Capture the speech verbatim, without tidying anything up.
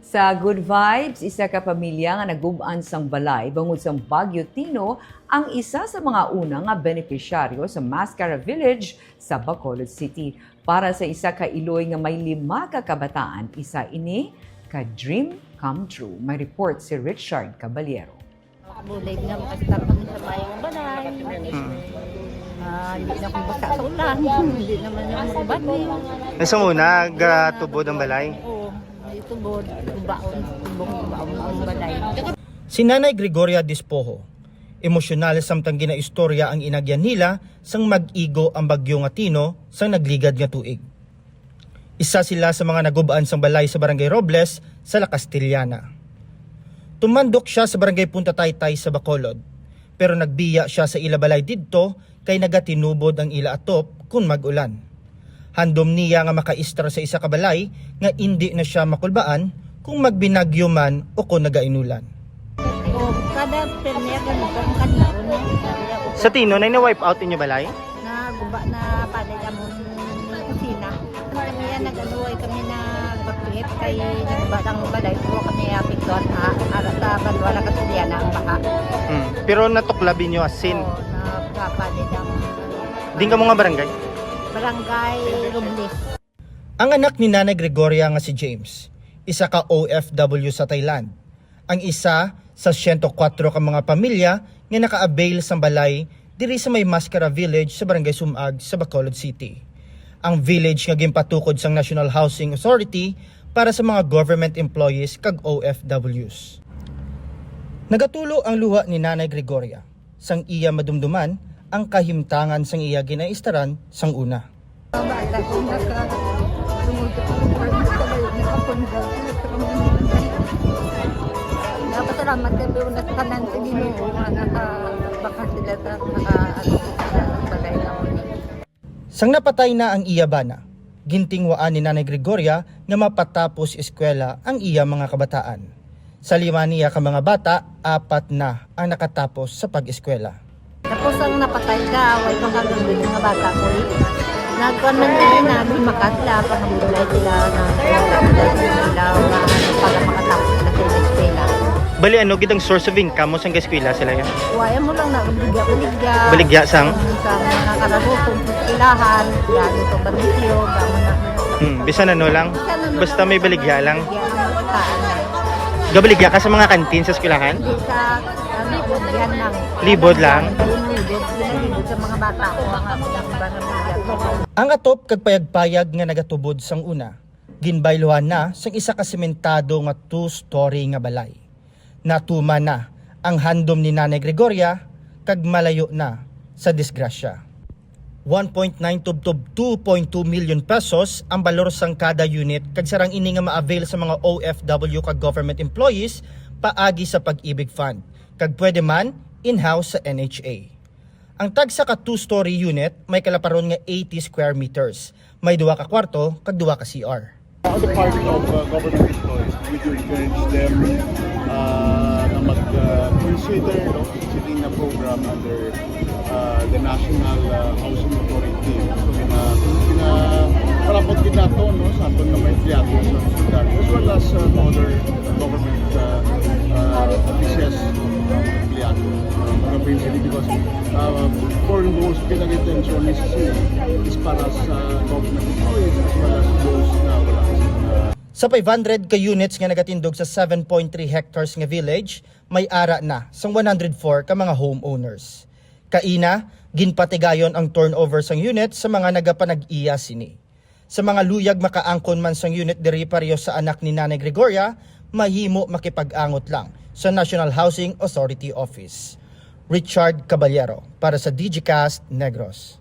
Sa Good Vibes, isa ka pamilya nga nagub-an sang balay bangod sang Bagyo Tino ang isa sa mga una nga benepisyaryo sa Mascara Village sa Bacolod City. Para sa isa ka Iloy nga may lima ka kabataan, isa ini ka dream come true. May report si Richard Caballero. Bulay nga makastar kami sa mayong balay. Ah, hindi na akong basa sa ulan. Hindi naman yung bagyo. Nasa muna, gatubod ang balay. Oo, may tubod, kubaon, tubong kubaon ang balay. Si Nanay Gregoria Dispojo, emosyonal samtang ginaistorya ang inagyan nila sang mag-igo ang bagyo nga Tino sang nagligad nga tuig. Isa sila sa mga nagub-an sang balay sa Barangay Robles sa La Castellana. Tumandok siya sa Barangay Punta Taytay sa Bacolod, pero nagbiya siya sa ila balay didto kay nagatinubod ang ila atop kon mag-ulan. Handom niya nga makaistra sa isa ka balay nga indi na siya makulbaan kung magbinagyo man o kon nagainulan. O, kada permiya ganito ang kanlaon niya. Sa Tino, na na-wipe out inyo balay? Naguba na pala yung kusina. Kami yan, nag-anuway kami na bakit kay naguba lang ang balay. Pero kami apiktuan ha, ara sa banwa na Katuliana ang baha. Hmm. Pero natuklab inyo as in? Oo, nagkapalid ang Din ka mga barangay? Barangay Robles. Ang anak ni Nanay Gregoria nga si James, isa ka O F W sa Thailand, ang isa sa siyento kwatro ka mga pamilya nga naka-avail sang balay diri sa may Mascara Village sa Barangay Sumag sa Bacolod City. Ang village nga ginpatukod sang National Housing Authority para sa mga government employees kag O F Ws. Nagatulo ang luha ni Nanay Gregoria sang iya madumduman ang kahimtangan sang iya ginaistaran sang una. Bata ko, naka-, tungod sa pagkakas sa layo, nakapundaw. Napasalamat kami una sa kanan sa Ginoo nga nakabakal sila sa naka-, ano, sa balay namin. Sang napatay na ang iya bana, gintinguhaan ni Nanay Gregoria nga mapatapos eskwela ang iya mga kabataan. Sa lima niya ka mga bata, apat na ang nakatapos sa pag-eskwela. Tapos ang napatay ka, away pa kagabi nga bata ko eh. Nagkuhan man nila na, di makasla, pangabulay sila na, sila, para makatapos na sila sa eskwela. Bali, ano gid ang source of income mo sang eskwela sila ya? Waya mo lang na, baligya, baligya. Baligya sang? Sa mga karagutong sa eskwelahan, gano to, barbecue, gano na. Hmm, bisan ano lang, basta may baligya lang. Baligya ang kataan na. Gabaligya ka sa mga kantin sa eskwelahan? Hindi sa, ano, baligyan lang. Libod lang? Libod, libod sa mga bata ko, ang ako lang ba na baligyan. Ang atop kag payagpayag nga nagatubod sang una, ginbayluhan na sang isa ka sementado nga two-story nga balay. Natuman na ang handom ni Nanay Gregoria kag malayo na sa disgrasya. One point nine tubtob two point two million pesos ang balor sang kada unit kag sarang ini nga ma-avail sa mga O F W kag government employees paagi sa Pag-ibig Fund kag pwede man in-house sa N H A. Ang tagsa ka two-story unit may kalaparon nga eighty square meters, may duha ka kwarto kag duha ka C R. As a part of uh, government employees, we do encourage them uh, na mag-consider uh, no, seeking a program under uh, the National uh, Housing Authority. So, pina, pina, parapot kita to, no, sa aton na may empleyado sa hospital, as well as uh, other government uh, uh, offices, empleyado. Mga pinili because uh, for most pinag-attention is, is para sa government employees as well as those na wala sa Sa five hundred ka units nga nagatindog sa seven point three hectares nga village, may ara na sang one hundred four ka mga homeowners. Kaina, ginpatigayon ang turnover sang unit sa mga nagapanag-iya sini. Sa mga luyag makaangkon man sang unit diri pareho sa anak ni Nanay Gregoria, mahimo makipag-angot lang sa National Housing Authority Office. Richard Caballero para sa Digicast Negros.